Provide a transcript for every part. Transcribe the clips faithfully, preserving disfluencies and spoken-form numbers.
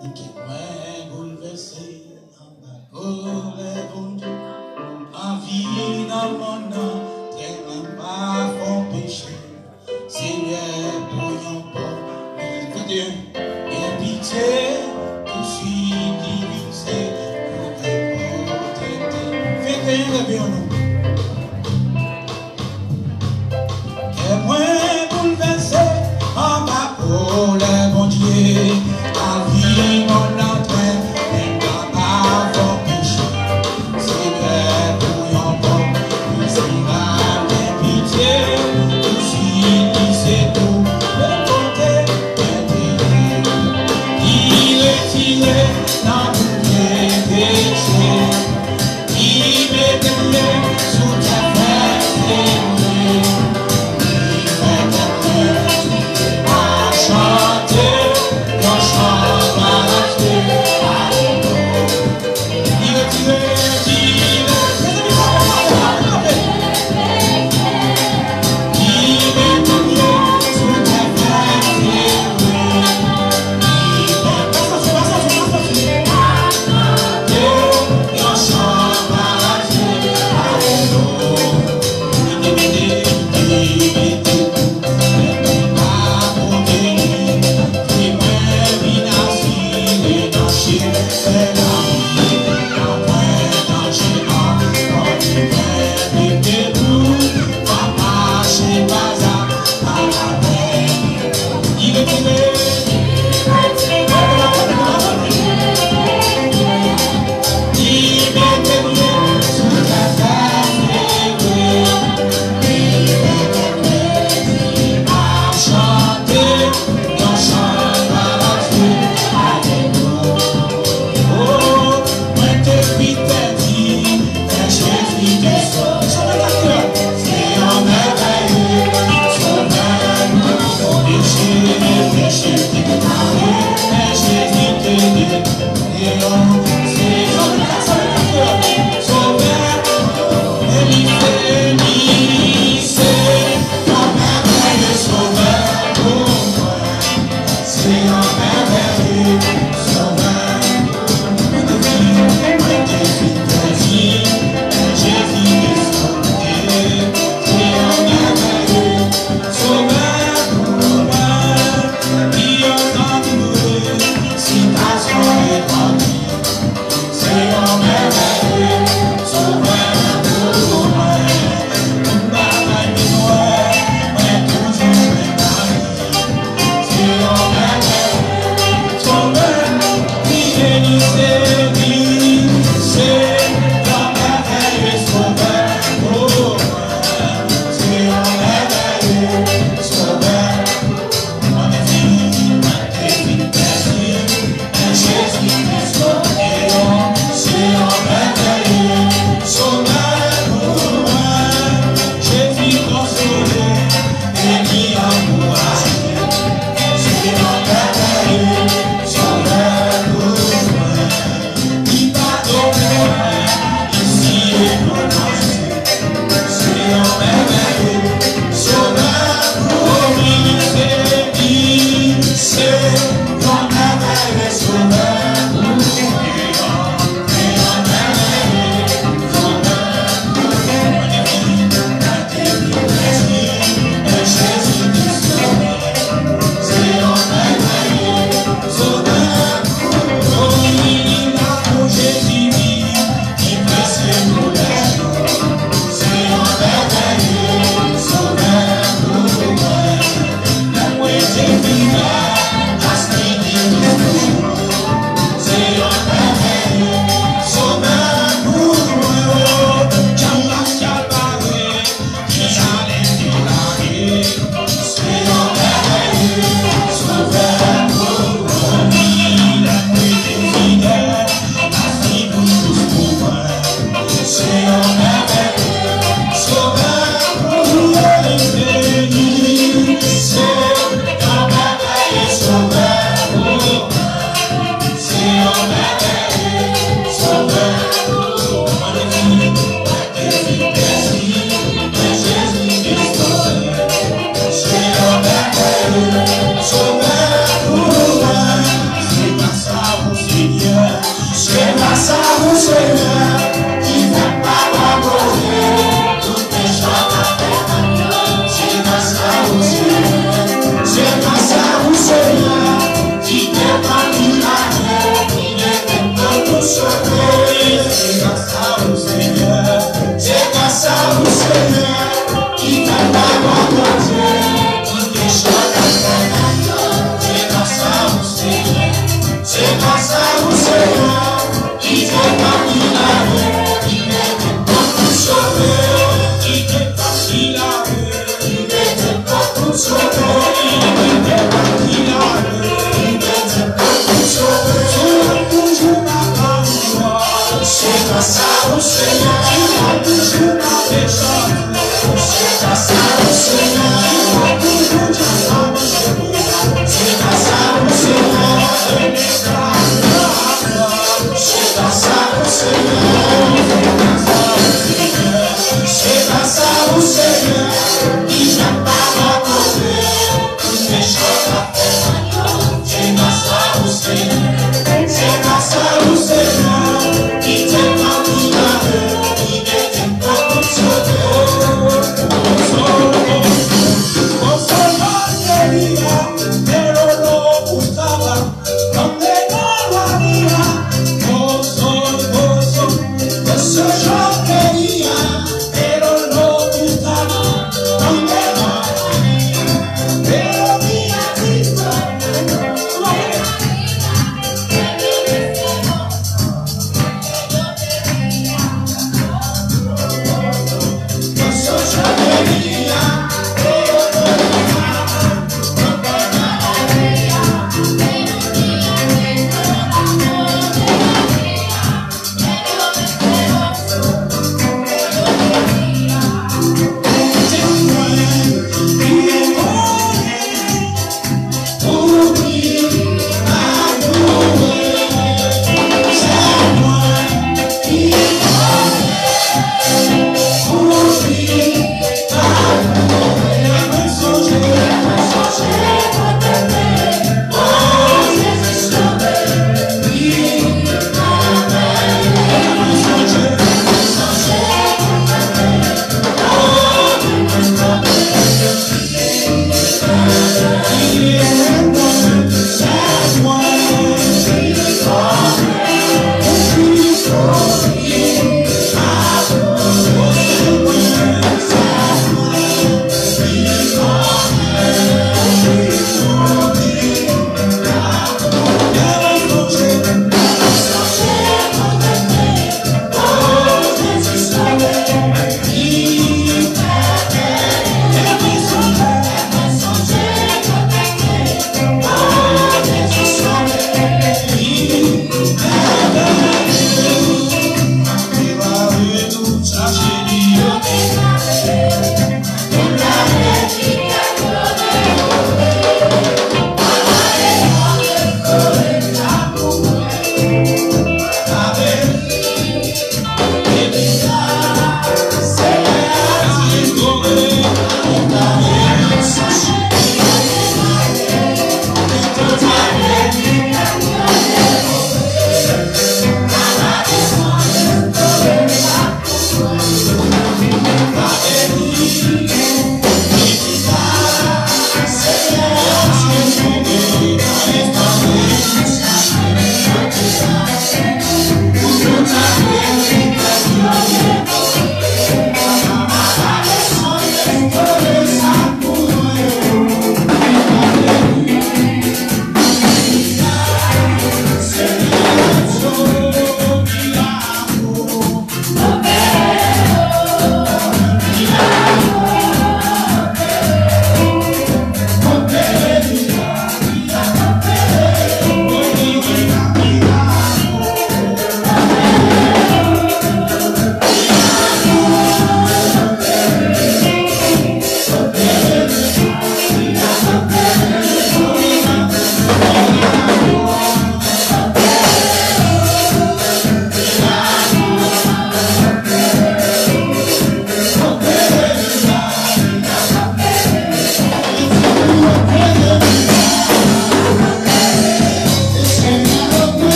Kè mwen boulvèse anba kolè Bondye. Anvi nan monn nan, kè mwen pa fè yon peche. Senyè, pou yon pòv, li fete, gen pitye, pou swiv li vin se, pou kè pòv trete. Fete, leve yon non. Kè mwen boulvèse anba kolè Bondye. Avi monn nan trè, men pa pa fè yon peche. Senyè, pou yon pòv, li se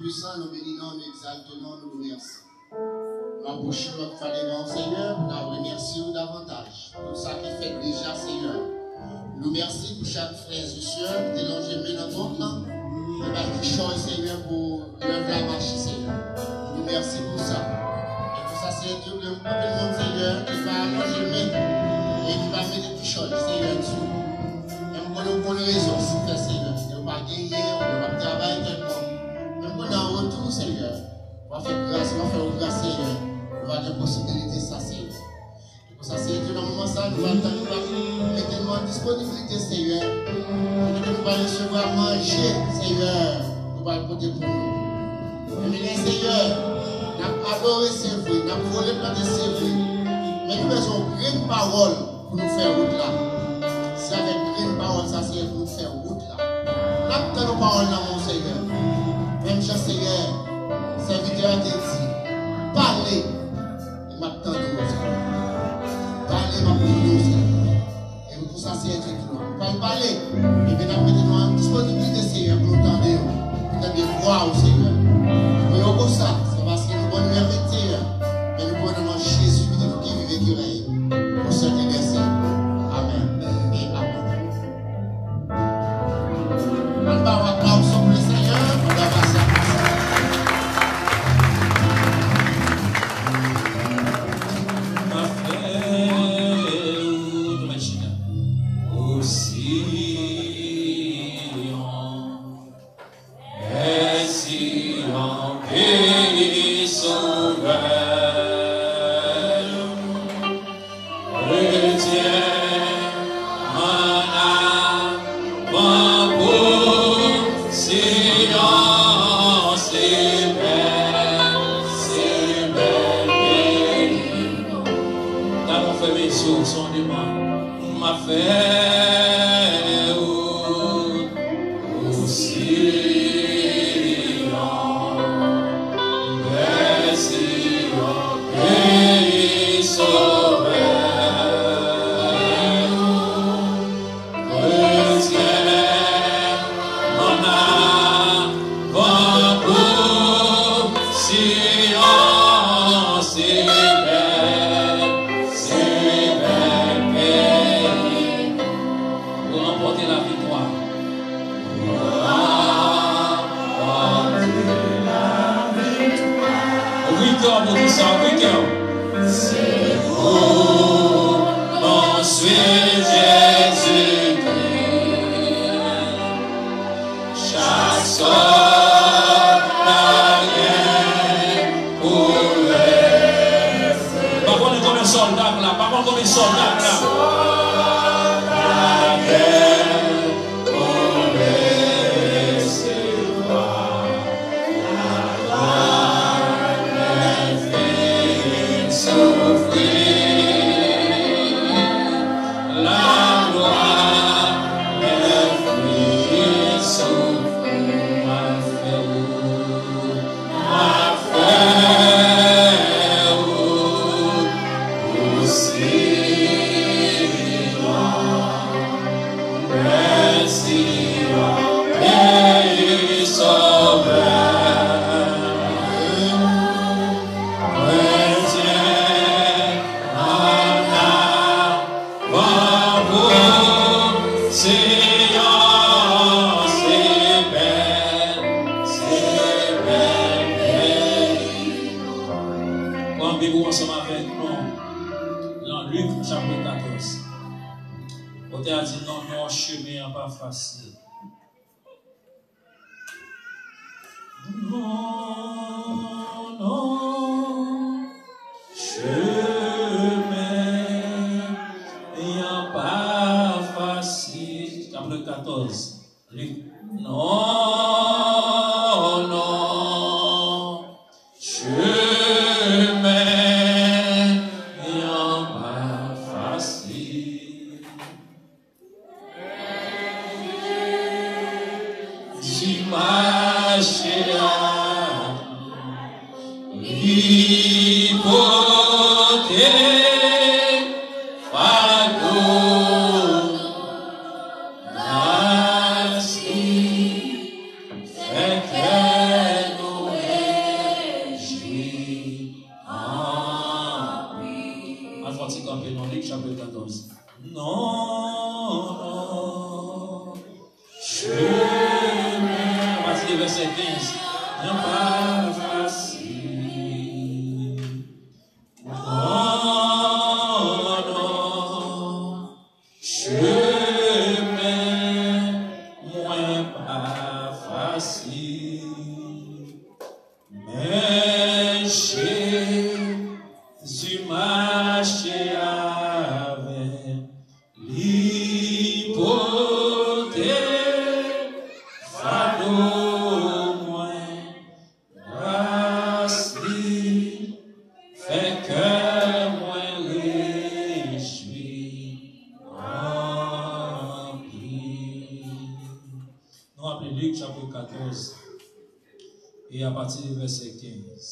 Pwisan, nou beni non, nou egzalte non, nou remèsye. Nou apwoche lòt fwa devan w, Senyè, pou n al remèsye w davantaj pou tout sa ki fèt deja, Senyè. Nou mèsi pou chak frè e sè ki te lonje men nan kont lan, e bay kichòy, Senyè, pou lèv la mache, Senyè. Nou mèsi pou sa. E pou sa, Senyè, tout anpil moun, Senyè, ki pa lonje men e ki pa mete kichòy, Senyè, sou. Men m konnen w konn rezon si w fè, Senyè. Yo pa genyen, yo pa travay tèlman. Men m konnen an retou, Senyè, w a fè gras, w a fè w gras, Senyè. Nou va gen posibilite sa, Senyè. E konsa, Senyè, ke nan moman sa, nou va tann, nou va mete nou an disponibilite, Senyè. Kote ke nou va resevwa manje, Senyè, nou va pote pou nou. Ebyen, Senyè, n ap adore, se vre, n ap vole plante, se vre. Men nou bezwen yon grenn pawòl pou nou fè wout la. Se avèk grenn pawòl sa, Senyè, pou nou fè wout la. N ap tann yon pawòl nan men w, Senyè. Menm jan, Senyè, sèvitè a te di, pale, e m ap tande w, Senyè. Pale, m ap tande w, Senyè. E pou sa, Senyè Dye, nou pral pale. Ebyen, n ap mete nou an disponibilite, Senyè, pou nou tande w. Pou tande vwa w, Senyè. Voye w konsa, se pa paske nou bon, nou mèvèy, Senyè. Men nou pran nan non Jezi, pitit ou ki viv e ki rèy pou syèk e dè syèk. Amèn e amèn. Ann ba w aplozisman pou Lesenyè, pandan pase aplozisman. Afè ou, tou mèt chita. Ou Siyon, Siyon, peyi Sovè. Kretyen, ann avan pou Siyon, se bèl, se bèl peyi. Talon fèmen zo, se yon demann. M ap fè ou Ou Siyon, bèl Siyon, peyi Sovè nou. Kretyen, ann avan pou Siyon, se bèl, se bèl peyi. Ou ranpòte laviktwa. Ou ranpòte laviktwa. Ouvri kè w pou di sa, ouvri kè w. Se pou non sweet Jezikri. Chak sò ta gen pou leve. Pa konnen konbyen sòlda k la, pa konn konbyen sòlda k la. Sòlda gen pou resevwa. Laglwa lè fin soufri. Laglwa lè fin soufri. M ap fè ou, m ap fè ou, ou Siyon. Mèsi, o peyi Sovè. Kretyen, ann avan pou Siyon, se bèl, se bèl peyi. Pran Bib ou ansanm avèk nou nan Lik chapit katòz. Otè a di, non, non, chemen an pa fasil. Non, non, chemen an pa fasil. Chapit katòz. Lik. Non, non, chemen an pa fasil. Di mache a, li pote fado gras li, fè kè nou Chapit katòz. Non, non. Chemen, apati de vèsè kenz. Nan pa fasil. Non, non. Chemen mwen pa fasil. Men Jezi mache avè m, li pote fado mwen, gras li fè kè mwen rejwi anpil. Nou raple Lik chapit katòz e apati de vèsè kenz.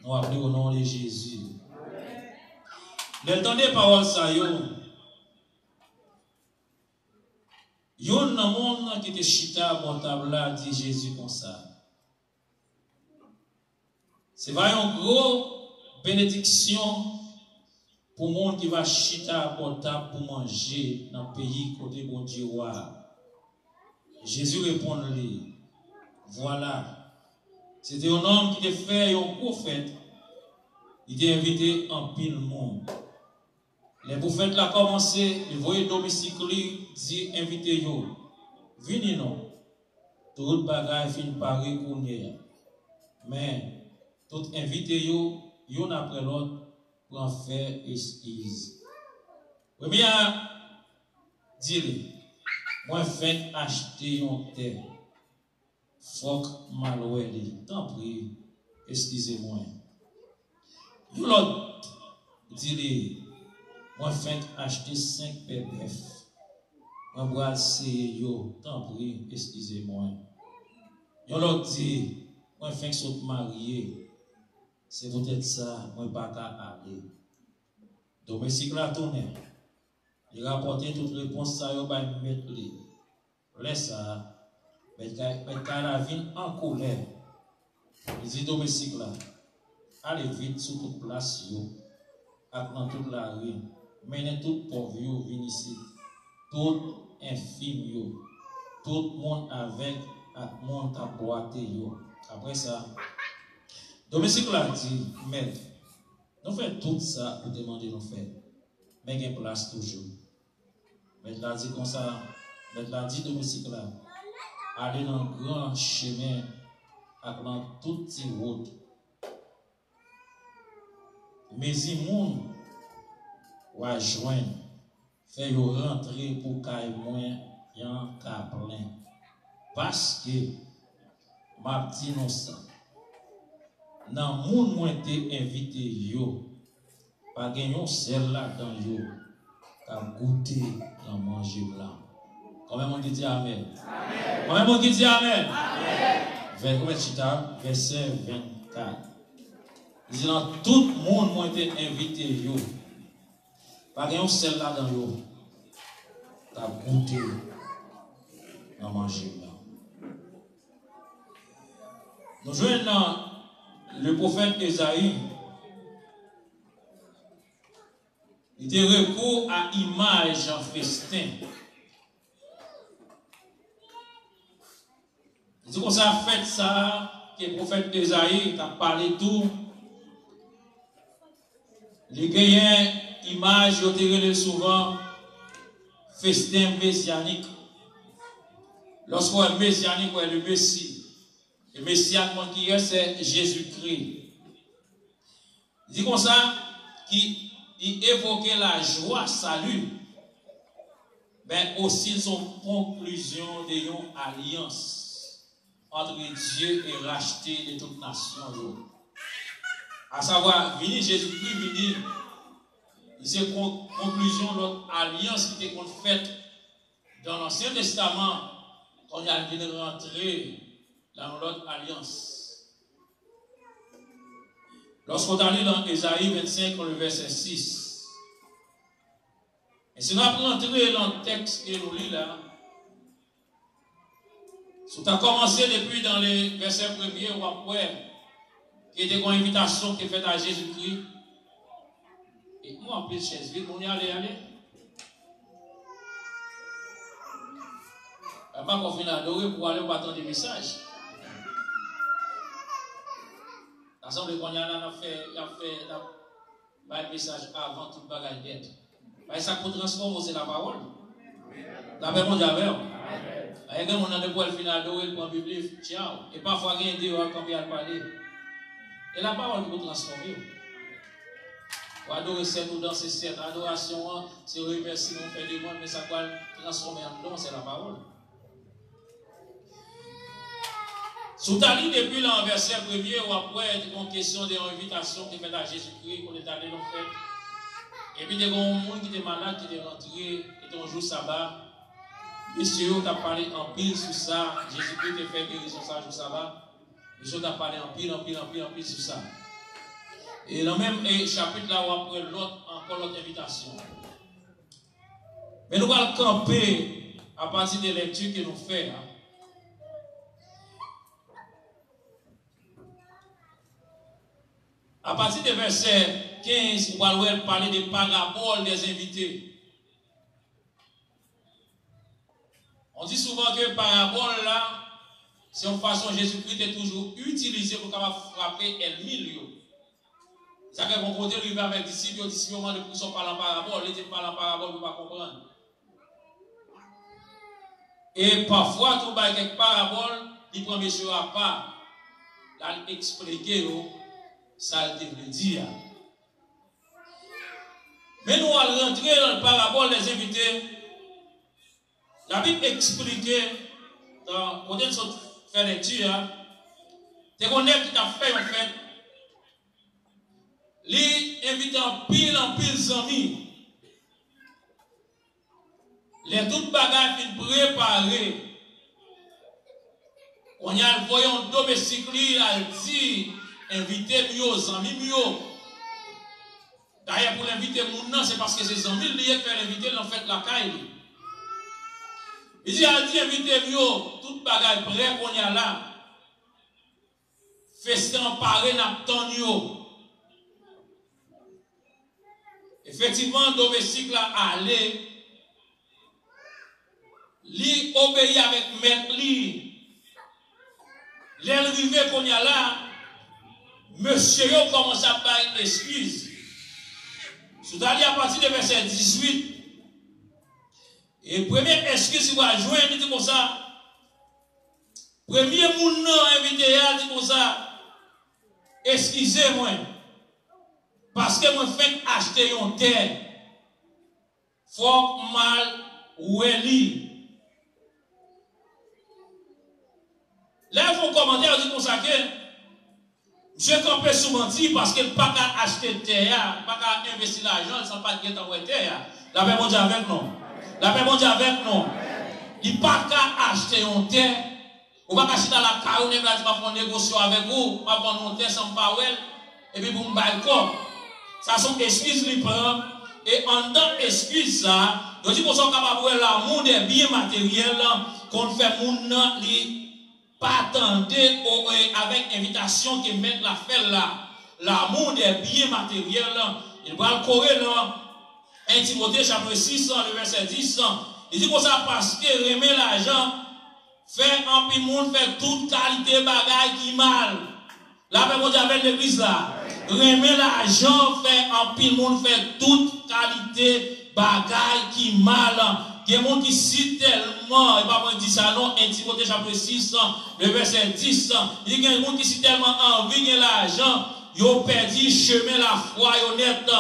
Nou raple o non de Jezi. Lè l tande pawòl sa yo, youn nan moun ki te chita bò tab la di Jezi konsa, se va yon gwo benediksyon pou moun ki va chita bò tab pou manje nan peyi kote Bondye wa a. Jezi reponn li, vwala, se te yon nonm ki te fè yon gwo fèt, li te envite anpil moun. Lè pou fèt la kòmanse, li voye domestik li di envite yo, vini non, tout bagay fin pare kounye a. Men, tout envite yo, youn apre lòt, pran fè eskiz. Premye a di li, mwen fenk achte yon tè. Fòk m al wè li. Tanpri, eskize mwen. Yon lòt di li, mwen fenk achte senk pè bèf. Mwen pral seye yo. Tanpri, eskize mwen. Yon lòt di, mwen fenk sot marye. Se poutèt sa, mwen pa ka ale. Domestik la tounen. Li rapòte tout repons sa yo bay mèt li. Lè sa a, mèt kay, mèt kay la vin an kolè. Li di domestik la, ale vit sou tout plas yo ak nan tout lari, mennen tout pòv yo vin isit, tout enfim yo, tout moun avèg ak moun k ap bwate yo. Apre sa, domestik la di, mèt, nou fè tout sa ou te mande nou fè, men gen plas toujou. Mèt la di konsa, mèt la di domestik la, ale nan gran chemen ak nan tout ti wout. Mezi moun w a jwenn, fè yo rantre pou kay mwen an ka plen. Paske, m ap di nou sa, nan moun mwen te envite yo, pa gen yon sèl ladan yo k ap goute nan manje m lan. Konbyen moun ki di amèn? Konbyen moun ki di amèn? Vè-, ou mèt chita, vèsè vennkat. Li di, nan tout moun mwen te envite yo, pa gen yon sèl ladan yo k ap goute nan manje m lan. Nou jwenn nan le pwofèt Ezayi, li te rekou a imaj festen. Li di konsa, fèt sa a ke pwofèt Ezayi t ap pale tou, li genyen imaj yo te rele souvan festen mesyanik. Lòske w wè mesyanik, w wè le Messie. E mesyanik, mwen ki yè, se Jezikri. Li di konsa, ki, li evoke lajwa sali, men osi l se yon konklizyon de yon alyans antre Dye e rachte de tout nasyon yo. Asavwa, vini Jezikri vini, li se kon-, konklizyon lòt alyans ki te konn fèt dan Ansyen Testaman, kounye a l vin rantre nan yon lòt alyans. Lòske w ta li nan Ezayi vennsenk, le vèsè sis, e si n ap rantre nan tèks ke nou li la, si w ta kòmanse depi nan le vèsè premye, w ap wè ke te gen yon envitasyon ki te fèt a Jezikri. Mwen anpil chèz vid, moun y ale, ale. Mwen pa konn fin adore pou ale, ou pa tande mesaj. Sa sanble kounye a la, n ap fè, n ap fè, n ap bay mesaj avan tout bagay nèt. Bay sa k pou transfòme w, se lapawòl. Lapè Bondye avè w. Ay, gen moun nan depi w al fin adore, l pran Bib li, tchaw. E pafwa gen deyò al kanpe al pale. E lapawòl ki pou transfòme w. Ou adore sèt, ou danse sèt. Adorasyon an, se remèsiman, ou fè demann, men sa k pral transfòme anndan w, se lapawòl. Si w ta li depi nan vèsè premye, w ap wè te gen yon kesyon de yon envitasyon ki te fèt a Jezikri, kote l t ale nan fèt. Epi te gen yon moun ki te malad, ki te rantre, e te yon jou saba. Mesye yo t ap pale anpil sou sa, Jezikri te fè gerizon sa jou saba. Mesye yo t ap pale anpil, anpil, anpil, anpil sou sa. E nan menm, e, chapit la, w ap wè lòt, ankò lòt envitasyon. Men nou pral kanpe apati de lèkti ke nou fè a. Apati de vèsè kenz, ou pral wè l pale de parabòl dèzenvite. On di souvan ke parabòl la, se yon fason Jezikri te toujou itilize pou kapab frape ènmi l yo. Sa fè yon kote l rive avèk disip yo, disip yo mande poukisa w pale an parabòl, li di m pale an parabòl pou yo pa konprann. E pafwa tou bay kèk parabòl, li pran mesye yo apa, l al eksplike yo sa l te vle di a. Men nou al rantre nan parabòl dèzenvite. Labib eksplike, nan kote n sot fè lekti a, te gen yon nèg ki t ap fè yon fèt. Li envite anpil, anpil zanmi. Lè tout bagay fin prepare, kounye a l voye yon domestik li, al di, envite m yo, zanmi m yo. Dayè, pou l envite moun nan, se paske se zanmi l li ye k fè l envite l nan fèt lakay li. Li di, al di envite m yo, tout bagay prè kounye a la. Festen an pare, n ap tann yo. Efektivman, domestik la ale. Li obeyi avèk mèt li. Lè l rive kounye a la, mesye yo kòmanse ap bay eskiz. Si w ta li apati de vèsè dizuit, e premye eskiz li pral jwenn, li di konsa, premye moun nan envite a di konsa, eskize mwen, paske mwen fenk achte yon tè. Fòk m al wè li. Lè yo fè yon kòmantè, yo di konsa ke misye kanpe sou manti paske l pa ka achte tè a, l pa ka envesti lajan l san pa t gentan wè tè a. Lapè Bondye avèk nou. Lapè Bondye avèk nou. Li pa ka achte yon tè. Ou pa ka chita lakay ou, nèg la di, "M ap fè yon negosyo avèk ou, m ap vann yon tè san m pa wè l, epi pou m bay kòb." Sa se yon eskiz li pran, e anndan eskiz sa, yo di konsa w kapab wè l'amour des biens matériels konn fè moun nan li pa tande o, e, avèk envitasyon ke mèt la fè l la. L'amour des biens matériels, li pral kore nan en Timote chapit sis, le vèsè dis, li di konsa, paske renmen lajan fè anpil moun fè tout kalite bagay ki mal. Lapè Bondye avèk legliz la. Renmen lajan fè anpil moun fè tout kalite bagay ki mal. Gen moun ki si tèlman, e pa mwen di sa non, en Timote chapit sis, le vèsè dis, li di gen moun ki si tèlman anvi gen lajan, yo pèdi chemen lafwa yo nèt.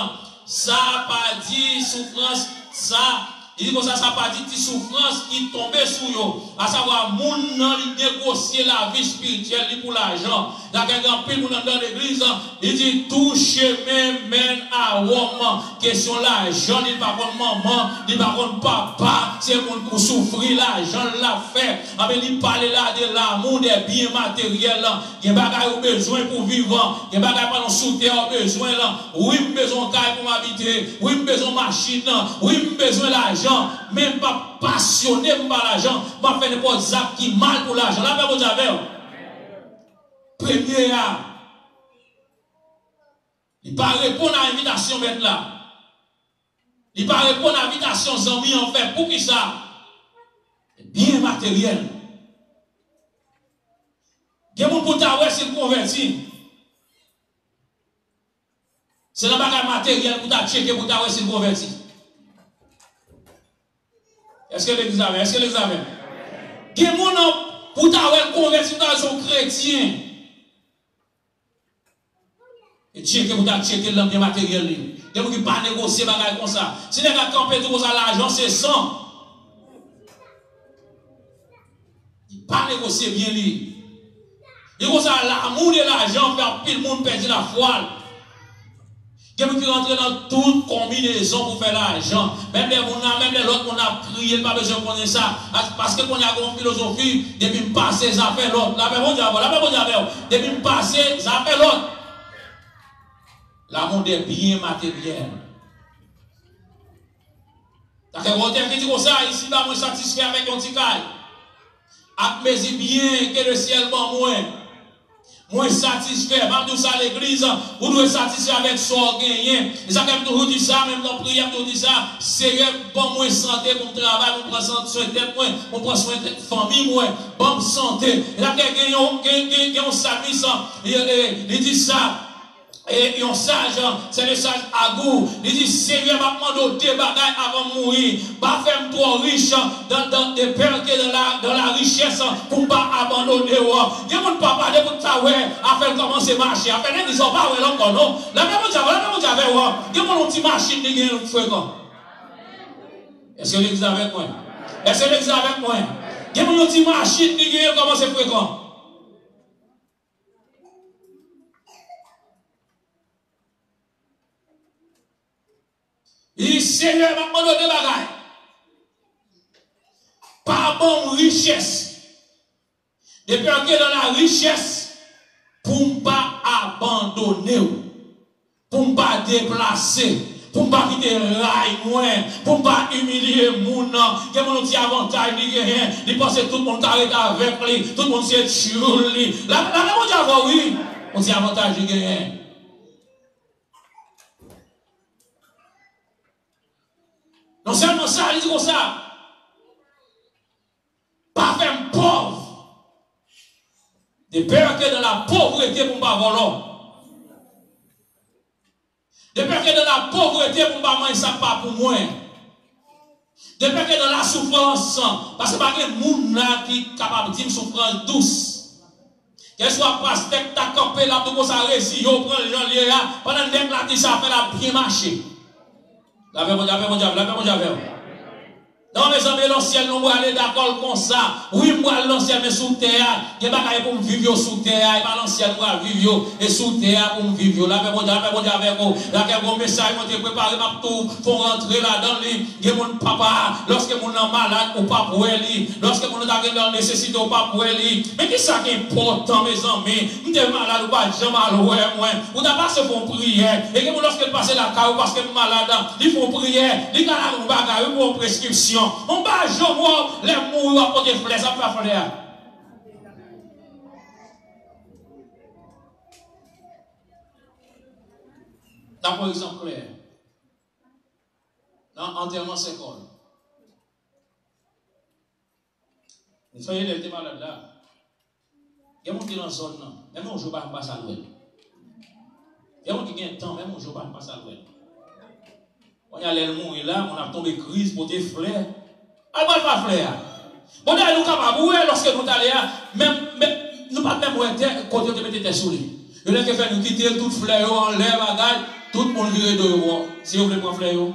Sa pa di soufrans, sa, li di konsa, sa pa di ti soufrans ki tonbe sou yo. Asavwa, moun nan li negosye lavi espirityèl li pou lajan. Dakè gen anpil moun anndan legliz, li di tou chemen menn a Wòm. Kesyon lajan, li pa konn manman, li pa konn papa, se moun pou soufri lajan l ap fè. Anben, li pale la de l'amour des biens matériels. Gen bagay ou bezwen pou viv, gen bagay pandan w sou tè a ou bezwen l. Wi, m bezwen yon kay pou m abite. Wi, m bezwen yon machin. Wi, m bezwen lajan. Men m pa pasyone m pa lajan. M ap fè nenpòt zak ki mal pou lajan. Lapè Bondye avè w. Premye a, li pa reponn a envitasyon mèt la. Li pa reponn envitasyon zanmi an fè. Poukisa? Byen materyèl. Gen moun pou ta wè si l konvèti. Se nan bagay materyèl pou ta tcheke pou ta wè si l konvèti. Èske legliz avè? Èske legliz avè? Gen moun nan pou ta wè l konvèti, pou ta wè se yon kretyen. E tcheke pou ta tcheke l nan byen materyèl li. Gen moun ki pa negosye bagay konsa. Si nèg la kanpe di konsa lajan se san. Li pa negosye byen li. Li konsa, l'amour de l'argent fè anpil moun pèdi lafwa l. Gen moun ki rantre nan tout konbinezon pou fè lajan. Menm lè moun nan, menm lè lòt moun nan ap kriye, li pa bezwen konnen sa. Paske kounye a gen yon filozofi, depi m pase zafè lòt. Lapè Bondye avè w, lapè Bondye avè w. Depi m pase zafè lòt. L'amour des biens matériels. Dakò, gen yon tèks ki di konsa, isiba mwen satisfè avèk yon ti kay. Ak mezi byen ke lesyèl ban mwen. Mwen satisfè, m ap di w sa legliz, ou dwe satisfè avèk sa w genyen. E sa fè m toujou di sa, menm nan priyè, m toujou di sa, Seyè, ban mwen sante pou m travay, pou m pran san-, swen tèt mwen, pou m pran swen tèt fanmi mwen, ban m sante. E sa fè gen yon, gen, gen, gen yon salmis, e, e, li di sa, E yon saj, se le saj Agou, li di, Seyè, m ap mande w de bagay avan m mouri. Pa fè m twò rich dans, dans, de peur que dans la, dans la richesse pou m pa abandone w. Gen moun papa depi w ta wè afè l kòmanse mache. Afè legliz la w pa wè l ankò non. Lapè Bondye avè w, lapè Bondye avè w. Gen moun yon ti machin li gen frekan. Èske legliz avèk mwen? Èske legliz avèk mwen? Gen moun yon ti machin li gen kòmanse frekan. Li di, Seyè, m ap mande w de bagay. Pa ban m richès. De peur que dans la richesse, pou m pa abandone w, pou m pa deplase, pou m pa kite ray mwen, pou m pa imilye moun nan. Gen moun yon ti avantaj li genyen, li panse tout moun ka ret avèk li, tout moun se tchoul li. La, lapè Bondye avè w, wi. Yon ti avantaj li genyen. Non sèlman sa, li di konsa, pa fè m pòv. De peur que dans la pauvreté pou m pa vòlò. De peur que dans la pauvreté pou m pa manyen sa k pa pou mwen. De peur que dans la souffrance, paske pa gen moun la ki kapab di m soufrans dous. Kèlswa pastè k ta kanpe la pou konsa reziye w pran l jan l ye a, pandan nèg la di sa fè l ap byen mache. Lapè Bondye, lapè Bondye, lapè Bondye avè w. Non, mezanmi, nan syèl nou prale dakò l konsa. Wi, m pral nan syèl, men sou tè a, gen bagay pou m viv yo sou tè a. E pa nan syèl m pral viv yo, e sou tè a pou m viv yo. Lapè Bondye, lapè Bondye avèk ou. Dakò, gon mesaj mwen te prepare, m ap tou fè w rantre ladan li. Gen moun papa, lòske moun nan malad, ou p ap wè li. Lòske moun nan ta gen nan nesesite, ou p ap wè li. Men kisa ki enpòtan, mezanmi? M te malad, ou pa t janm al wè mwen. Ou ta pase fè yon priyè. E gen moun lòske l pase lakay ou paske l malad, li fè yon priyè. Li ka lage yon bagay, wi, pou yon preskripsyon. Ou pa janm wè w, lè m mouri, w ap pote flè. Sa m fè ak flè a? N ap pran egzanp klè. Nan antèman Senkòl. M sonje lè l te malad la. Gen moun ki nan zòn nan, menm yon jou pa, pa sal wè l. Gen moun ki gen tan, menm yon jou pa, pa sal wè l. Kounye a lè l mouri la, moun ap tonbe kriz, pote flè. Al pral pa flè a. Bon, dayè nou kapab wè lòske nou t ale a, menm, menm, nou pa t menm wè tè, kote yo te mete tè sou li. Yo lè ke fè nou kite l, tout flè yo anlè bagay, tout moun vire do yo bò. Si yo vle pran flè yo.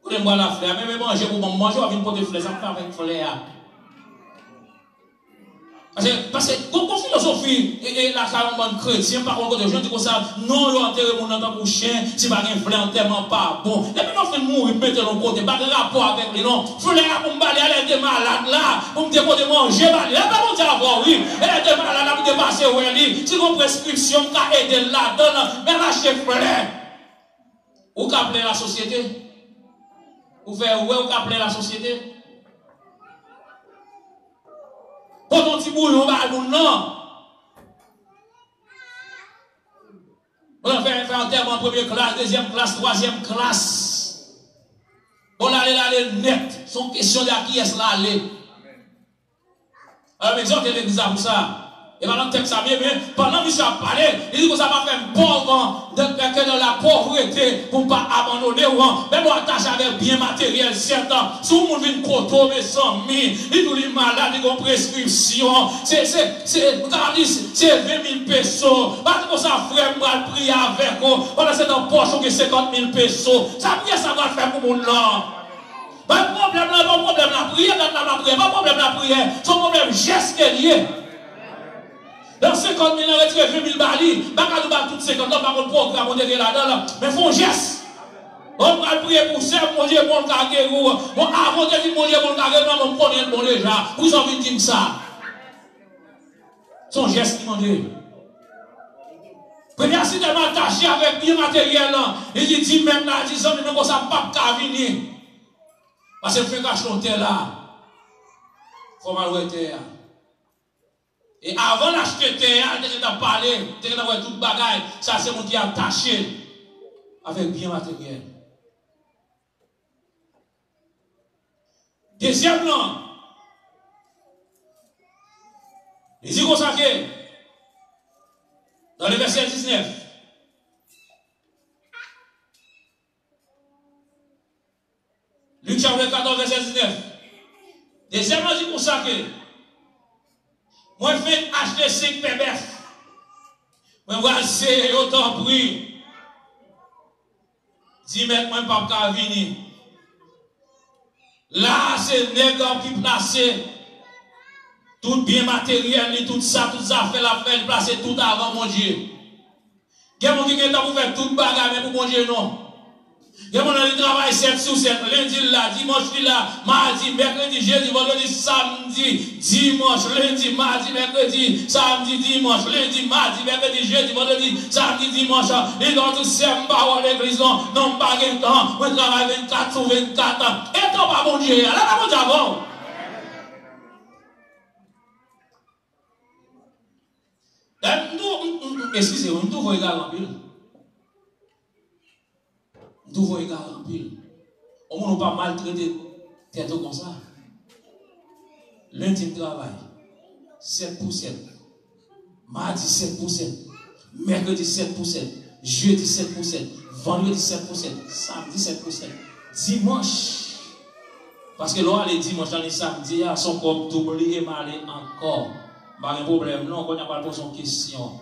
Kote m pral ak flè a? Men, men manje pou ban m manje, w ap vin pote flè, sa m fè avèk flè a? Paske, paske, gon, gon filozofi, e, e, lakay yon bann kretyen, m pa konn kote yo jwenn, di konsa, non, yo antere moun nan tankou chen, si pa gen flè, antèman pa bon. Depi nou fin mouri, mete l yon kote, pa gen rapò avèk li, non. Flè a pou m ba li, a lè l te malad la, pou m te pote manje ba li. Lapè Bondye avè w, wi. E lè l te malad la, pou m te pase wè li. Si gon preskripsyon, m ka ede l ladan l, men m achte flè. Ou ka plè lasosyete. Ou fè wè ou ka plè lasosyete. Pote yon ti bouyon bay moun nan. Ou fè, fè antèman premye klas, dezyèm klas, twazyèm klas. Bon, l ale, l ale nèt. Se yon kesyon de a kiyès l ale. Alò, m egzòte legliz la pou sa. E pa nan tèks sa, byen, men, pandan misye ap pale, li di konsa, pa fè m pòv, an, de, de, ke nan lapovrete, pou m pa abandone w, an. Menm lè w atache avèk byen materyèl, sèt, an, si yon moun vin kote w, mezanmi, li di w li malad, li gen yon preskripsyon. Se, se, se, m ka di, se ven mil peso. Pa di konsa, frè, m pral priye avèk ou. Pandan se tan pòch ou gen senkant mil peso. Sa priyè sa pral fè pou moun nan? Pa pwoblèm nan, pa pwoblèm lapriyè, dat la lapriyè, pa pwoblèm lapriyè, se yon pwoblèm jès ke l ye. Nan senkant mil, nan retire ven mil ba li, m pa ka di w ba l tout senkant lan, m pa konn pwogram ou te gen ladan l, men fè yon jès. Bon, m pral priye pou sè m, Bondye bon, l ka geri w. Bon, avan w te di m Bondye bon, l ka geri w, men m konnen l bon deja. Poukisa w vin di m sa? Se yon jès li mande. Premye a sitèlman atache avèk byen materyèl lan, li di, di mèt la, di zanmi mwen konsa m p ap ka vini. Paske m fenk achte yon tè la. Fò m al wè tè a. E avan l achte tè a, li te gentan pale, li te gentan wè tout bagay. Sa se moun ki atache avèk byen materyèl. Dezyèm lan, li di konsa ke, nan le vèsè diznèf, Lik chapit katòz, vèsè diznèf. Dezyèm lan di konsa ke, mwen fenk achte senk pè bèf. Mwen pral seye yo, tanpri. Di mèt mwen p ap ka vini. La a se nèg ki plase tout byen materyèl li, tout sa, tout zafè l ap fè, li plase tout avan Bondye. Gen moun ki gen tan pou fè tout bagay, men pou Bondye non. Gen moun nan li travay sèt sou sèt, lendi l la, dimanch li la, madi, mèkredi, jedi, vandredi, samdi, dimanch, lendi, madi, mèkredi, samdi, dimanch, lendi, madi, mèkredi, jedi, vandredi, samdi, dimanch, li di w sè m pa wè w legliz non, non m pa gen tan, mwen travay vennkat sou vennkat. E tan pa Bondye a, la pa Bondye avè w. Dayè, m tou, m, m, m, eskize mwen, m twouve w egare anpil. M twouve w egare anpil. Yon moun ou pa maltrete tèt ou konsa. Lendi m travay sèt pou sèt. Madi sèt pou sèt. Mèkredi sèt pou sèt. Jedi sèt pou sèt. Vandredi sèt pou sèt. Samdi sèt pou sèt. Dimanch. Paske lè w ale dimanch lan, li samdi a, se yon kòb doub li e m ale ankò. M pa gen pwoblèm non, kounye a m pral poze yon kesyon.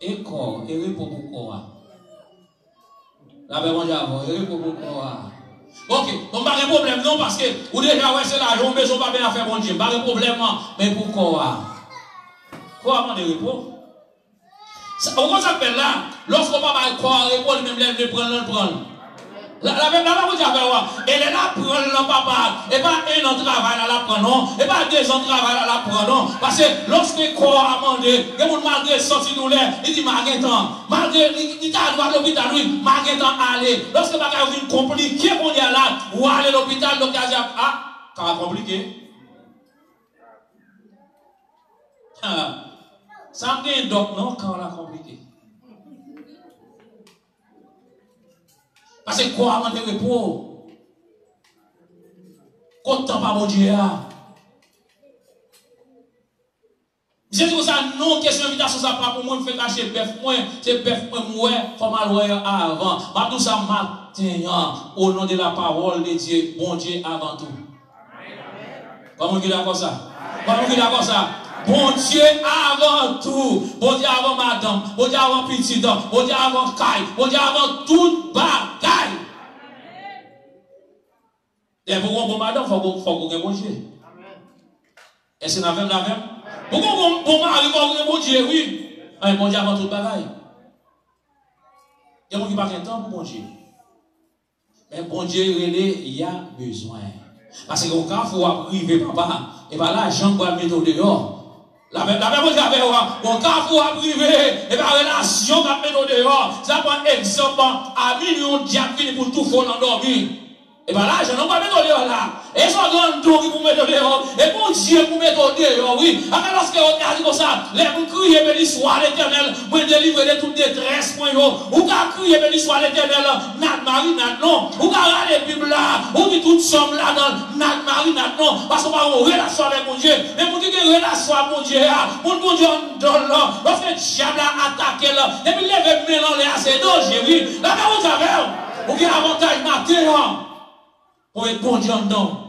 E kò, e repo pou kò a? Lapè Bondye avè w, e repo pou kò a? Oke, bon, m pa gen pwoblèm non, paske ou deja wè se lajan w bezwen, w pa benyen afè Bondye. M pa gen pwoblèm, men pou kò a? Kò a mande repo. Sa, ou konn sa k fè l la? Lòske w pa bay kò a repo, li menm lè l vle pran l, l pran l. La, la, la, la, Bondye avè w. E lè l ap pran l nan papa, e pa en an travay la l ap pran non. E pa de zan travay la l ap pran non. Paske lòske kò a mande, gen moun malgre santi doulè, li di m a gen tan. Malgre li, li ta dwe al lopital wi, m a gen tan ale. Lòske bagay yo vin konplike kounye a la, ou ale lopital, doktè a di a, a, ka konplike. Ha. Sa ap gen dòk non, kan la konplike. Paske kò a mande repo. Kot tan pa Bondye a? Misye di konsa, non, kesyon envitasyon sa pa pou mwen, m fenk achte bèf mwen, se bèf mwen m wè, fò m al wè yo avan. M ap di w sa maten an, au nom de la parole de Dieu, Bondye avan tou. Kòman ki dakò sa? Kòman ki dakò sa? Bondye avan tou. Bondye avan madanm. Bondye avan pitit. Bondye avan kay. Bondye avan tout bagay. Lè pou w gen yon bon madanm, fòk ou, fòk ou gen Bondye. Èske n avè m, n avè m? Pou w gen yon bon, bon mari, fòk ou gen Bondye, wi. Anyen, Bondye avan tout bagay. Gen moun ki pa gen tan pou Bondye. Men Bondye rele, y a bezwen. Paske yon kafou w ap rive, papa, e pa lajan k pral mete w deyò. Lapè, lapè Bondye avè w, yon kafou w ap rive, e pa relasyon k ap mete w deyò. Sa pran egzanp, a mini yon dyab vini pou l toufe w nan dòmi. E pa lajan non k ap mete w deyò la. E sa w grandon ki pou mete w deyò. E Bondye pou mete w deyò, wi. Apre lòske yo te di konsa, lè moun kriye, beni swa Letènèl, mwen delivre de tout detrès mwen yo. Ou ka kriye, beni swa Letènèl, nat marinad non. Ou ka rale Bib la, ou li tout sòm ladan l, nat marinad non. Paske w pa gen yon relasyon avèk Bondye. Men moun ki gen relasyon ak Bondye a, moun Bondye anndan l lan, lòske dyab la atake l, depi l leve men l anlè a, se danje, wi. Lapè Bondye avè w. Ou gen avantaj maten an. Pou met Bondye anndan w.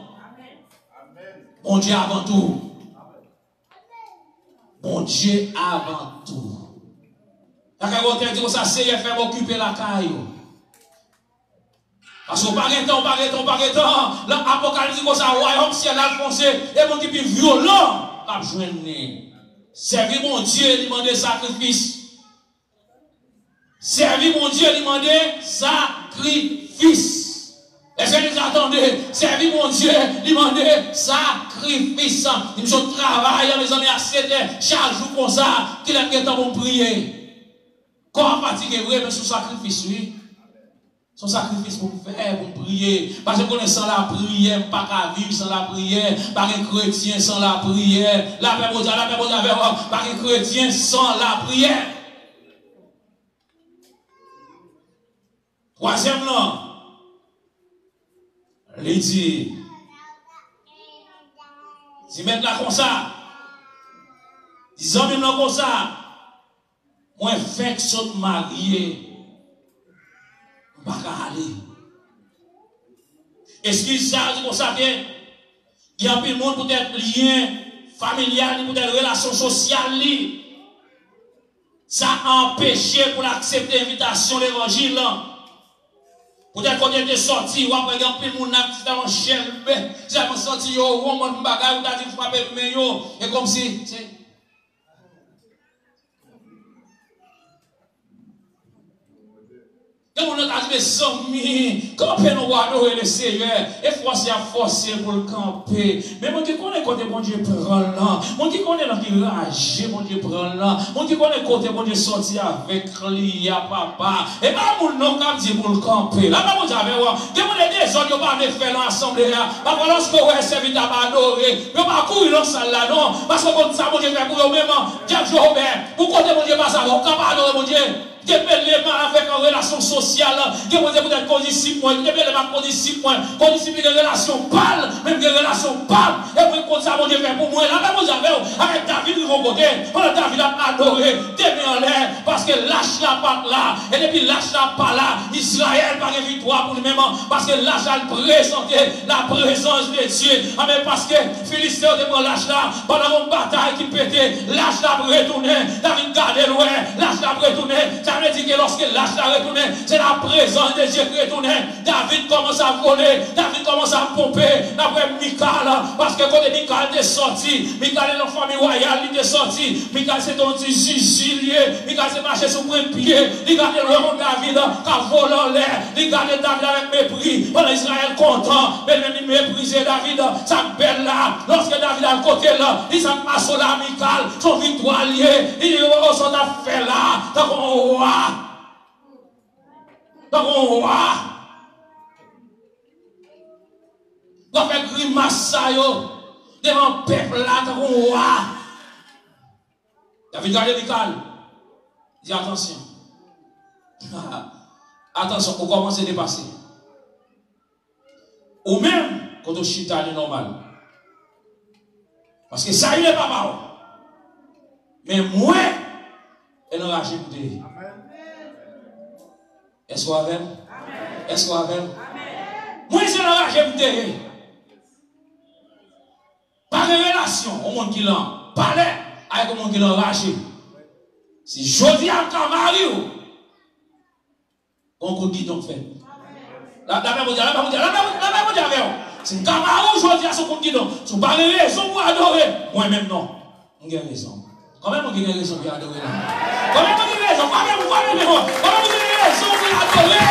Bondye avan tou. Bondye avan tou. Sa fè Wòtè di konsa, Seyè, fè m okipe lakay ou. Paske w pa gen tan, w pa gen tan, w pa gen tan. Lan Apokalips di konsa, wayòm syèl la l fonse, e moun ki pi vyolan k ap jwenn li. Sèvi Bondye, li mande sakrifis. Sèvi Bondye, li mande sakrifis. Èske nou deja tande? Sèvi Bondye, li mande sakrifis. Li misyon travay, mezanmi, a sèt è chak jou konsa, kilè m gen tan pou m priye? Kò a fatige vre, men se yon sakrifis, wi. Se yon sakrifis pou m fè, pou m priye. Paske m konnen san lapriyè, m pa ka viv san lapriyè. Pa gen kretyen san lapriyè. Lapè Bondye, lapè Bondye avè w. Pa gen kretyen san lapriyè. Twazyèm lan, li di, di mèt la konsa, di zanmi m lan konsa, mwen fenk sot marye, m pa ka ale. Eskiz sa yo di konsa ke gen anpil moun poutèt lyen familyal li, poutèt relasyon sosyal li. Sa anpeche l pou l aksepte envitasyon levanjil lan. Poutèt kote l te sòti, w ap wè gen anpil moun nan ki tèlman chèlbè, tèlman santi yo won, mòd bagay, ou ta di frape men yo. E kòmsi, se Gen moun nan ka di, mezanmi, kanpe non pou adore Leseyè. E fòse y ap fòse l pou l kanpe. Men Bondye konnen kote Bondye pran l lan. Bondye konnen nan ki raje Bondye pran l lan. Bondye konnen kote Bondye sòti avèk li a, papa. E pa moun non k ap di pou l kanpe. Lapè Bondye avè w. Gen moun e dezòd yo pa vle fè nan asanble a. Papa, lòske w wè sèvitè ap adore, yo pa kouri nan sal la non. Paske w konn sa Bondye fè pou yo menm. Dyab Jewova, pou kote Bondye pase avè w, w ka pa adore Bondye. Te mele m avèk an relasyon sosyal. Gen moun se poutèt kondisip mwen. Te mele m ak kondisip mwen. Kondisip li gen relasyon pa l, men m gen relasyon pa m. E mwen konn sa Bondye fè pou mwen. Lapè Bondye avè w. Avèk David rive yon kote. Pandan David ap adore, te men anlè. Paske lach la pa t la. E depi lach la pa la, Izrayèl pa gen viktwa pou li menm. Paske lach la l prezante la prezans de Dye. Anben paske Filisten yo te pran lach la, pandan yon batay ki pete, lach la ap retounen. David gade l wè, lach la ap retounen. Sa vle di ke lòske lach la retounen, se la prezans de Dye ki retounen. David kòmanse ap vole, David kòmanse ap ponpe. N ap wè Mikal, paske kote Mikal te sòti, Mikal e nan fanmi wayal li te sòti. Mikal se te yon ti zizi li ye. Mikal se mache sou pwen pye. Li gade lwen David k ap vole anlè. Li gade David avèk mepri. Pandan Izrayèl kontan, men li menm li meprize David. Sa k bèl la, lòske David al kote l, li sa k pase la, Mikal, se yon viktwa l ye. Li di, o, sa w t ap fè la, tankou yon wa. Tankou yon wa. W ap fè grimas sa yo devan pèp la tankou yon wa. David gade Mikal. Di, atansyon. Atansyon, ou kòmanse depase. Ou menm, kote w chita, li nòmal. Paske sa li ye pa pa w. Men mwen, e nan raje m te ye. Èske w avè m? Èske w avè m? Mwen, se nan raje m te ye. Pa gen relasyon yon moun ki lan palè avèk yon moun ki lan raje. Si jodi a m ka mari w, yon kout gidon k fèt. La, lapè Bondye, lapè Bondye, lapè Bondye, lapè Bondye avè w. Si m ka mari w jodi a sou kout gidon, si w pa gen rezon pou adore, mwen menm non. M gen rezon. Konbyen moun ki gen rezon pou y adore la? Konbyen moun ki gen rezon? Konbyen moun, konbyen moun, konbyen moun ki gen rezon pou y adore?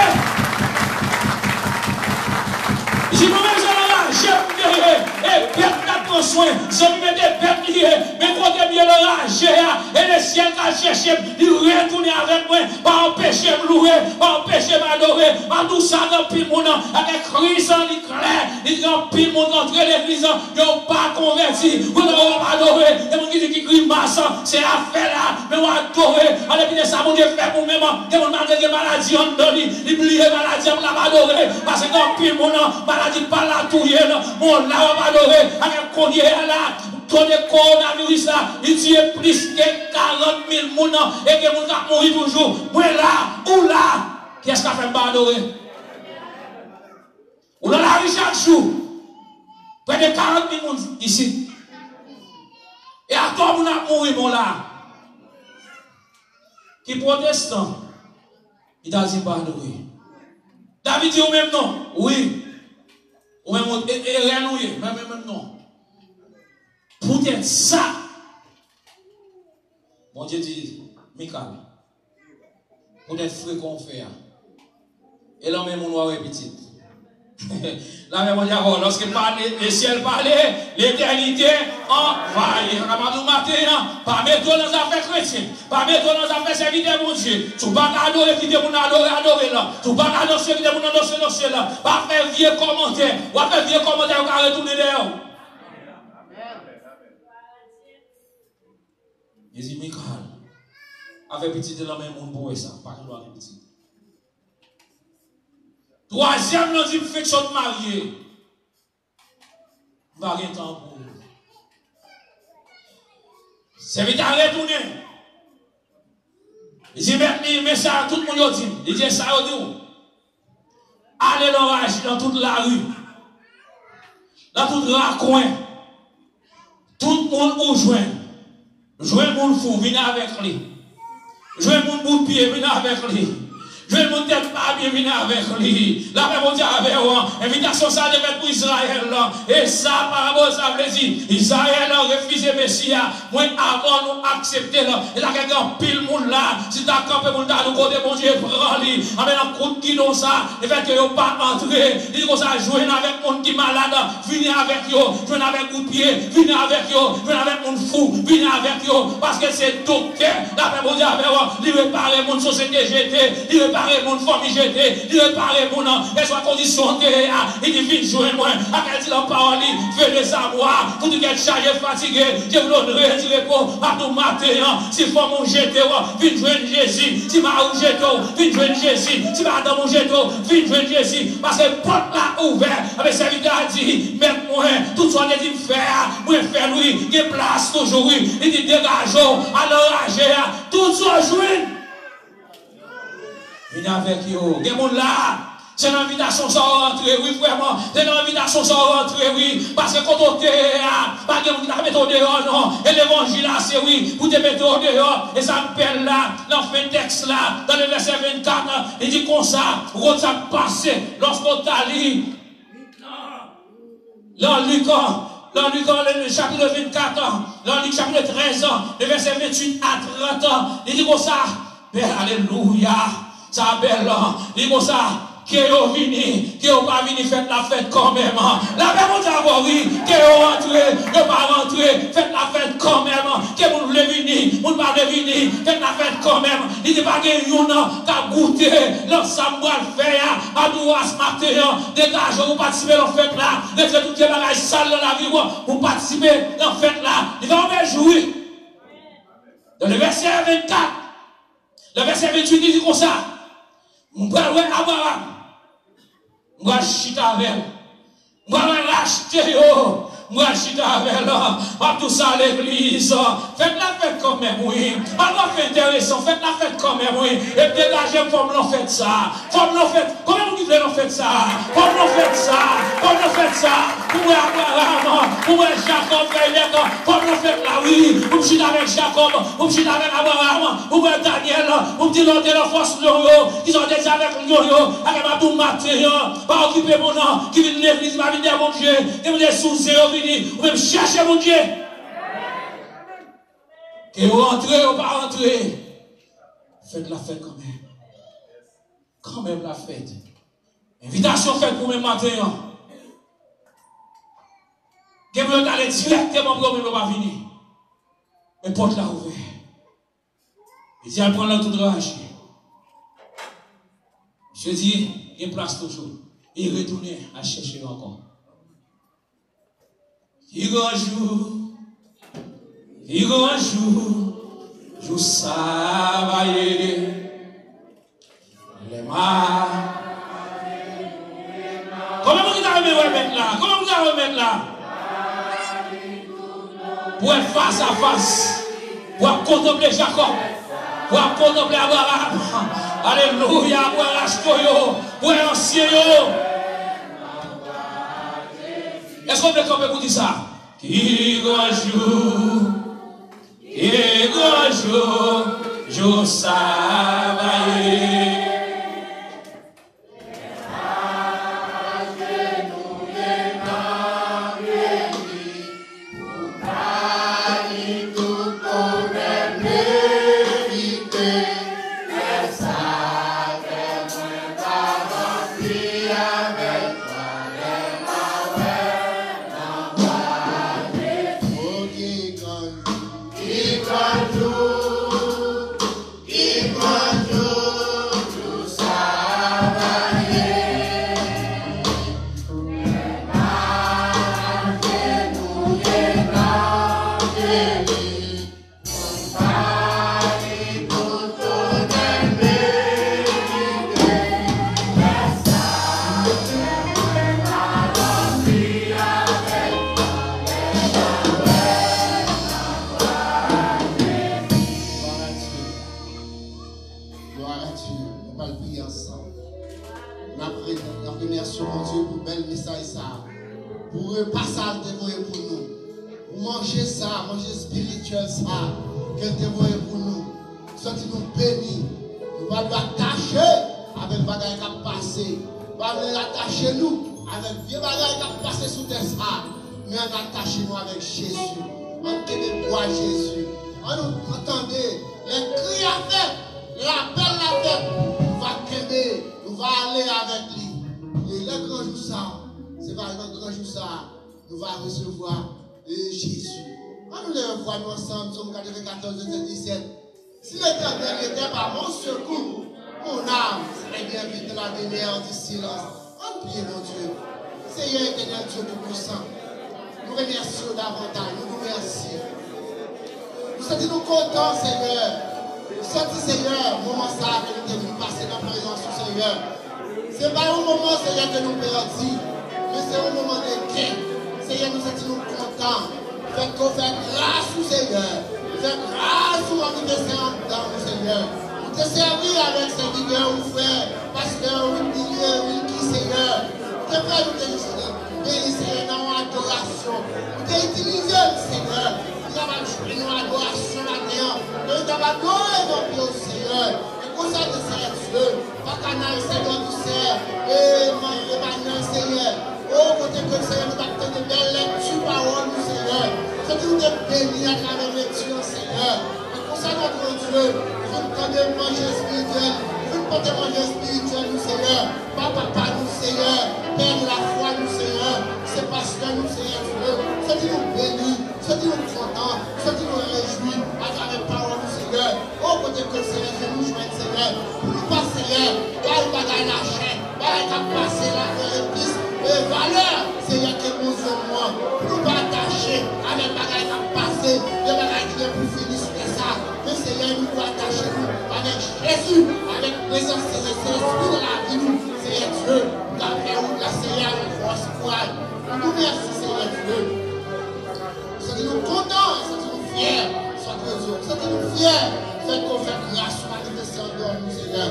Jimmy Wilson anraje pou deye, e bèt la pran swen, zanmi mete bèt li ye, men kote m ye nan raje a, e lesyèl k al chèche m, li retounen avèk mwen, pa anpeche m louwe, pa anpeche m adore, m ap di w sa gen anpil moun, avèk Kris an, li klè, li gen anpil moun k antre legliz an, yo pa konvèti, kote w ap adore, gen moun ki di ki grimas, se afè la, men w adore, an depi de sa Bondye fè pou mwen, gen moun malgre gen maladi anndan li, li bliye maladi an, l ap adore, paske gen anpil moun, maladi pa la touye l, men w la w ap adore, avèk kounye a la, Tande kowonaviris la, li tiye plis ke karant mil moun, e gen moun k ap mouri toujou. Mwen la, ou la, kiyès k ap fè m pa adore? Ou nan lari chak jou, prè de karant mil moun isit. E atò moun ap mouri, bon la. Ki pwotestan, li ta di m pa adore. David di ou menm non, wi. Ou menm, ou, e, e, rèn ou ye, men, men, menm non. Poutèt sa, Bondye di, Mikal, poutèt frekan w fè a, e lanmen moun w a wè pitit. Lanmen Bondye a wè w. Lòske pale, lesyèl pale, letènite anvayi. Sa ka m ap di w maten an, pa mete w nan zafè kretyen. Pa mete w nan zafè sèvitè Bondye. Si w pa ka adore, kite moun nan adore, adore l. Si w pa ka danse, kite moun nan danse, danse l. Pa fè vye kòmantè. W ap fè vye kòmantè, yo ka retounen dèyè w. Li di, Mikal, avè pitit lan men moun pou wè sa, pa gen dwa gen pitit. Twazyèm lan di, m fenk sot marye. M pa gen tan pou ou. Sèvitè a retounen. Li di, mèt li, men sa tout moun yo di m. Li di, e sa yo di w? Ale nan raje, nan tout lari, nan tout rakwen, tout moun ou jwenn, jwenn moun fou, vin avèk li. Jwenn moun bout pye, vin avèk li. Jwenn moun tèt pa byen, vin avèk li. Lapè Bondye avè w. Envitasyon sa a te fèt pou Izrayèl. E sa, parabòl sa a vle di, Izrayèl refize Mesi a. Mwen, avan nou aksepte l, e la gen anpil moun la, si ta kanpe pou l ta di w kote Bondye pran li, anben nan kout gidon sa, lefètke yo pa antre, li di konsa, jwenn avèk moun ki malad, vini avèk yo, jwenn avèk bout pye, vini avèk yo, jwenn avèk moun fou, vini avèk yo, paske se doktè, lapè Bondye avè w, li repare moun sosyete jete, li repare moun fanmi jete, li repare moun, keswa kondisyon w te ye a, li di vin jwenn mwen, ak el di nan pawòl li, venez à moi, vous qui êtes chargés, fatigués, je vous donnerai du repos, ap di w maten an, si fanmi w jete w, vin jwenn Jezi, si mari w jete w, vin jwenn Jezi, si madanm ou jete w, vin jwenn Jezi, paske pòt la ouvè, anben sèvitè a di, mèt mwen, tout sa w te di m fè a, mwen fè l wi, gen plas toujou wi, li di degaje w, al nan raje a, tout sa w jwenn. Vin avèk yo. Gen moun la, se nan envitasyon sa w rantre, wi, frè mwen. Se nan envitasyon sa w rantre, wi. Paske kote w te ye a, pa gen moun ki ta mete w deyò, non. E levanjil la, se wi, pou te mete w deyò. E sa k bèl la, nan fen tèks la, nan le vèsè vennkat, li di konsa, wòt sa k pase, lòske w ta li, Nan Lik, nan Lik, le, le chapit vennkat, nan Lik chapit trèz, le vèsè venntuit a trant, li di konsa, bèl, alelouya, sa bèl, li di konsa, ke yo vini, ke yo pa vini, fèt la fèt kanmenm. Lapè Bondye avè w, wi, ke yo rantre, yo pa rantre, fèt la fèt kanmenm. Ke moun vle vini, moun pa vle vini, fèt la fèt kanmenm. Li di pa gen youn k ap goute nan sa m pral fè a. Adou a s maten an, degaje w pou patisipe nan fèt la. Retire tout vye bagay sal nan lavi w pou patisipe nan fèt la. Li fè w bèl jou wi. Nan le vèsè vennkat, le vèsè venntuit, li di konsa, m pral wè Abraram. M pral chita avè l. M pral rachte yo. M pral chita avè l. M ap di w sa legliz. Fèt la fèt kanmenm, wi. Pa nan fè enteresan. Fèt la fèt kanmenm, wi. E degaje m, fò m nan fèt sa. Fò m nan fèt. Konbyen moun ki vle nan fèt sa? Fò m nan fèt sa. Fò m nan fèt sa. Pou m wè Abraram. Pou m wè Jakòb, frè Ilèk. Fò m nan fèt la, wi. Pou m chita avèk Jakòb. Pou m chita avèk Abraram. Pou m wè Danyèl. Pou m di lòt de nan fòs lyon yo. Kisa w te di avèk lyon yo? Avèk m ap di w maten an. Pa okipe moun nan ki vin legliz, pa vin dèyè Bondye. Gen moun se sou zen yo vini. Ou menm chèche Bondye. Ke yo rantre, yo pa rantre. Fèt la fèt kanmenm. Kanmenm la fèt. Envitasyon fèt pou menm maten an. Gen pou yo t ale dirèkteman pou yo menm yo pa vini. Men pòt la ouvè. Li di al pran lòt tout raje. Misye di, gen plas toujou. Li retounen al chèche yo ankò. Pi gran jou, pi gran jou, jou sa va ye. Lè ma. Kòman moun ki ta renmen wè mèt la? Kòman moun ki ta renmen wè mèt la? Pou wè fas a fas. Pou ap kontanple Jakòb. Pou ap kontanple Abraram. Alelouya. Pou wè rach yo. Pou wè ansyen yo. Èske w vle kanpe pou di sa? Ki gran jou, ki gran jou, jou sa va ye. Glwa a Dye. Nou pral priye ansanm. N ap re-, n ap remèsye Bondye pou bèl mesaj sa a. Pou repa sa l te voye pou nou. Pou manje sa, manje espirityèl sa ke l te voye pou nou. Santi nou beni. Nou pa dwe atache avèk bagay k ap pase. Pa vle atache nou avèk vye bagay k ap pase sou tè sa. Men ann atache nou avèk Jezi. Ann kenbe bwa Jezi. Ann nou tande lè kri a fèt, lè apèl la fèt, nou va kenbe, nou va ale avèk li. E lè gran jou sa, se va nan gran jou sa, nou va resevwa, e, Jezi. Ann nou leve vwa nou ansanm, Sòm katrevenkatòz, vèsè disèt. Si l'Éternel n'était pas mon secours, mon âme serait bien vite la demeure du silence. Ann priye Bondye. Seyè Etènèl Dye Toupisan, nou remèsye w davantaj, nou di w mèsi. Nou santi nou kontan, Seyè. Nou santi, Seyè, moman sa a ke nou te vin pase nan prezans ou, Seyè. Se pa yon moman, Seyè, ke nou pèdi, men se yon moman de gen. Seyè, nou santi nou kontan. Fè ke w fè gras ou, Seyè. Fè gras ou manifeste anndan nou, Seyè. Nou te sèvi avèk sèvitè ou, frè, pastè Wilky, Wilky, Seyè. Ou te fè nou te beni, Seyè, nan yon adorasyon. Ou te itilize l, Seyè, pou nou kapab jwenn yon adorasyon maten an. Ke nou kapab adore nan pye w, Seyè. E konsa, Seyè Dye, pa kanal, Seyè, dousè, e, Emanyèl, Seyè. O, kote ke, Seyè, nou t ap tande bèl lèkti pawòl ou, Seyè. Santi nou te beni atravè lekti an, Seyè. E konsa, nòt Bondye, nou vin tande manje espirityèl, nou vin pote manje espirityèl nou, Seyè. Papa pa nou, Seyè. Pè de la fwa nou, Seyè. Se pastè nou, Seyè Dye. Santi nou beni. Santi nou kontan, santi nou rejwi atravè pawòl ou, Seyè. O, kote ke, Seyè, ke nou jwenn, Seyè, pou nou pa, Seyè, bay bagay lachè, bagay k ap pase la, e plis, e valè, Seyè, ke Bondye nou an, pou nou pa atache avèk bagay k ap pase, de bagay ki gen pou fini sou tè sa. Men, Seyè, nou dwe atache nou avèk Jezi, avèk prezans Seyè, se Lespri nan lavi nou, Seyè Dye, pou ka fè wout la, Seyè, avèk fòs, kouraj. Nou di w mèsi, Seyè Dye. Santi nou kontan, santi nou fyè, sa k vle di, santi nou fyè, fè ke w fè gras ou manifeste andeyò nou, Seyè.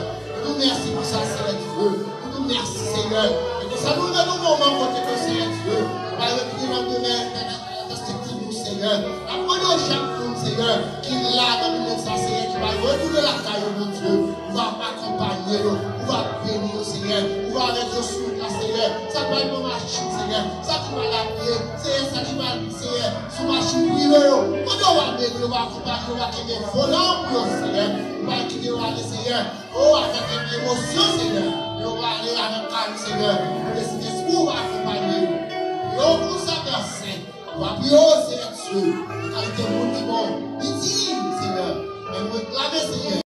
Nou di w mèsi pou sa, Seyè Dye. Nou di w mèsi, Seyè. E konsa, nou rive nan moman kote ke, Seyè Dye, nou va retounen landemen nan, nan, nan, nan perspektiv nou, Seyè. N ap mande w chak moun, Seyè, ki la nan moman sa, Seyè, ki va retounen lakay yo, Bondye. Ou va akonpaye yo, ou va beni yo, Seyè. Ou va avèk yo sou wout la, Seyè. Sa k pral pran machin, Seyè. Sa ki pral apye, Seyè. Sa ki pral, Seyè, sou machin prive yo. Mande w va beni yo, va akonpaye yo, va kenbe volan an pou yo, Seyè. Ou va kite yo ale, Seyè. O, avèk emosyon, Seyè. Men yo va ale avèk kalm, Seyè. Paske Sentespri w va akonpaye yo. Yo, konsa, Pè Sen. Kalite moun ki bon, li